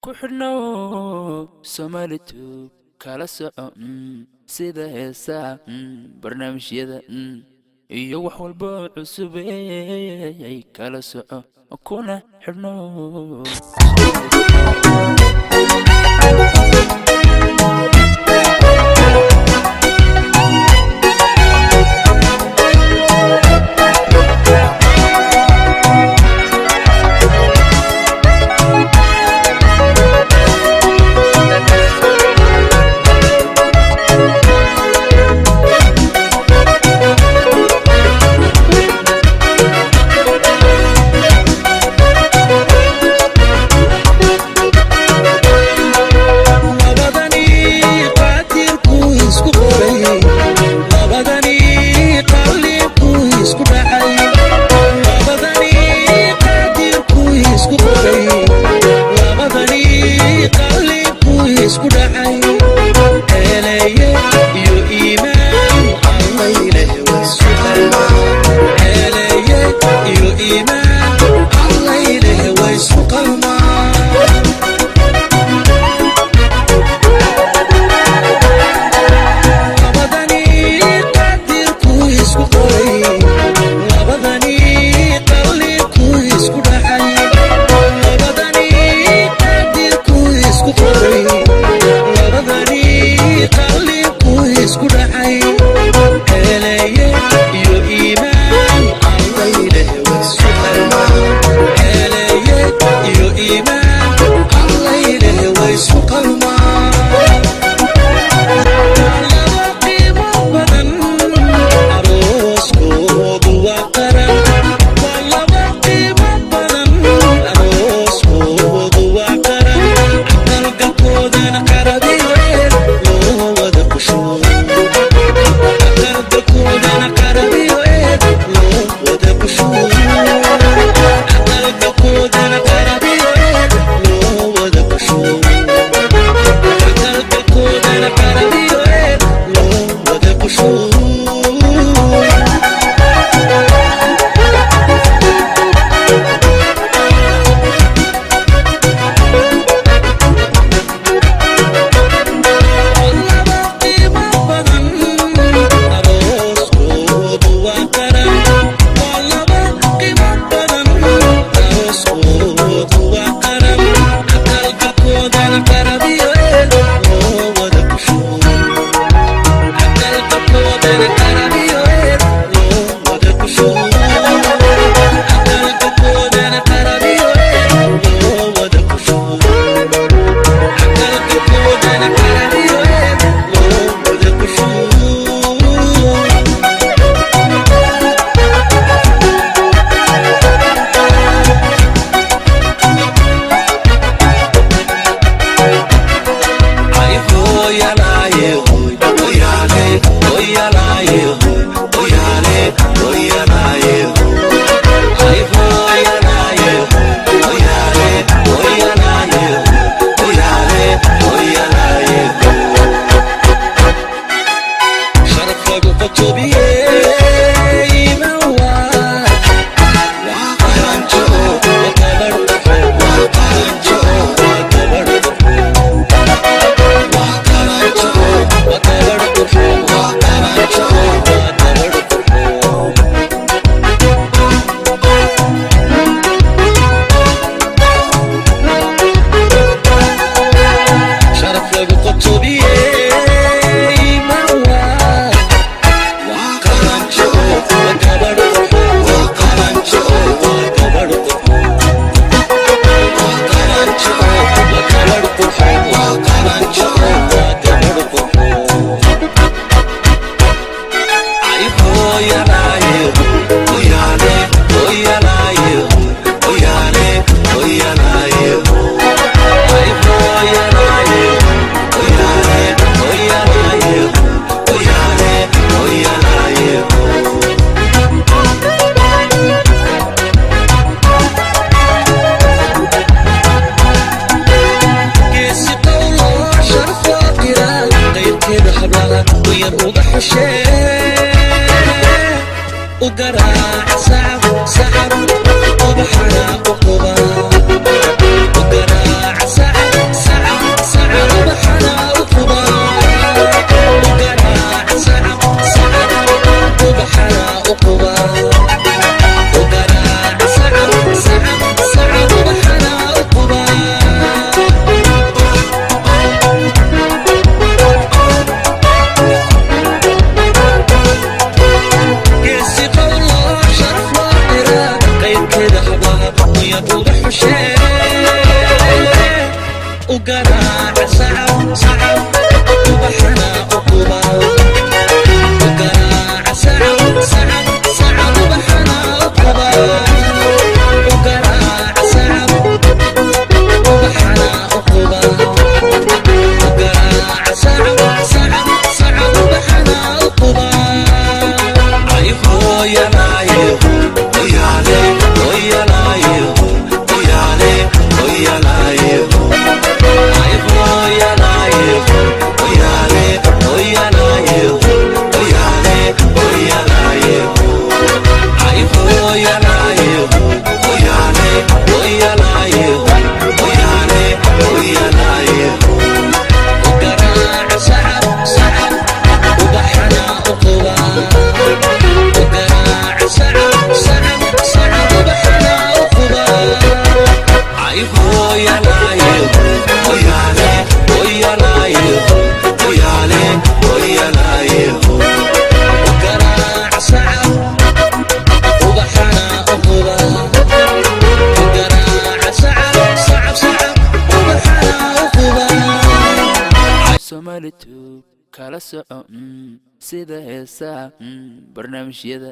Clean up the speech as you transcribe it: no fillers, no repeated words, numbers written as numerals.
Ku xidhnow Somali Tube, kala soco sida heesaha, barnaamijyada iyo wax walba oo cusub ay kala soco kuna xidhnow. Labadani qaadirku isku qoray, labadani qalinku isku dhacay, labadani qaadirku isku qoray, labadani qalinku isku dhacay, ceeleeye iyo iimaan Allayleh waysu qalmaan, ceeleeye iyo iimaan Allayleh waysu qalmaan. Labadani qadirku isku qoray, labadani qalinku isku dhacay, labadani qadirku isku qoray, labadani qalinku isku dhacay, ceeleeye iyo iimaan Allayleh waysu qalmaan, ceeleeye iyo iimaan Allayleh waysu qalmaan. Laba qiimo badan arooskoodu waa qaran, waa laba qiimo badan arooskoodu waa qaran, aqalgalkoodana qarabiyo eer loo wada qusho, aqalgalkoodana qarabiyo eer loo wada qusho, aqalgalkoodana qarabiyo eer loo wada qusho, aqalgalkoodana qarabiyo eer loo wada qusho. Laba qiimo badan arooskoodu waa qaran, waa laba qiimo badan arooskoodu waa qaran, aqalgalkoodana qarabiyo eer loo wada qusho, aqalgalkoodana qarabiyo eer loo wada qusho, aqalgalkoodana qarabiyo eer loo wada qusho, aqalgalkoodana qarabiyo eer loo wada qusho. Ay hooyalaaye hooy hooyaale hooyalaaye hooy hooyaale hooyalaaye hooy, ay hooyalaaye hooy hooyaale hooyalaaye hooy hooyaale hooyalaaye hooy. Sharaf lagu qotobiye iimaan waa waa qaranjo, waa gabadh qurxoon, waa qaranjo, waa gabadh qurxoon, waa qaranjo, waa gabadh qurxoon, waa qaranjo, waa gabadh qurxoon. Sharaf lagu qotobiye iimaan waa waa qaranjo, waa gabadh qurxoon, waa qaranjo, waa gabadh qurxoon, waa qaranjo, waa gabadh qurxoon, waa qaranjo, waa gabadh qurxoon. Ay hooyalaaye hooyaale hooyalaaye hooyaale hooyalaaye hooy, ay hooyalaaye hooyaale hooyalaaye hooyaale hooyalaaye hooy. Geesi qowlo sharaf waa qira, qayrkeeda hablaha u yar uga xushee, u garaaca sacab sacab ubaxana u quba, u garaaca sacab. U garaaca sacab, sacab, ubaxana u quba. U garaaca sacab, sacab, sacab, ubaxana u quba. U garaaca sacab, ubaxana u quba. U garaaca sacab, sacab, sacab, ubaxana u quba. Ay hooyanaye, hoyaale, hoyanaye, hoyaale, hoyanaye. Ay hooyanaye, hoyaale, hoyanaye, hoyaale, hoyanaye. Ay hooyanaye, hoyaale, hoyanaye, hoyaale, hoyanaye. U garaaca sacab, sacab, ubaxana u quba. U garaaca sacab, sacab, sacab, ubaxana u quba. Ay hooyanaye, hoyaale, hoyanaye, hoyaale, hoyanaye. U garaaca sacab, ubaxana u quba. U garaaca sacab, sacab, sacab, ubaxana u quba. Somali Tube kala soco sida heesaha, barnaamijyada.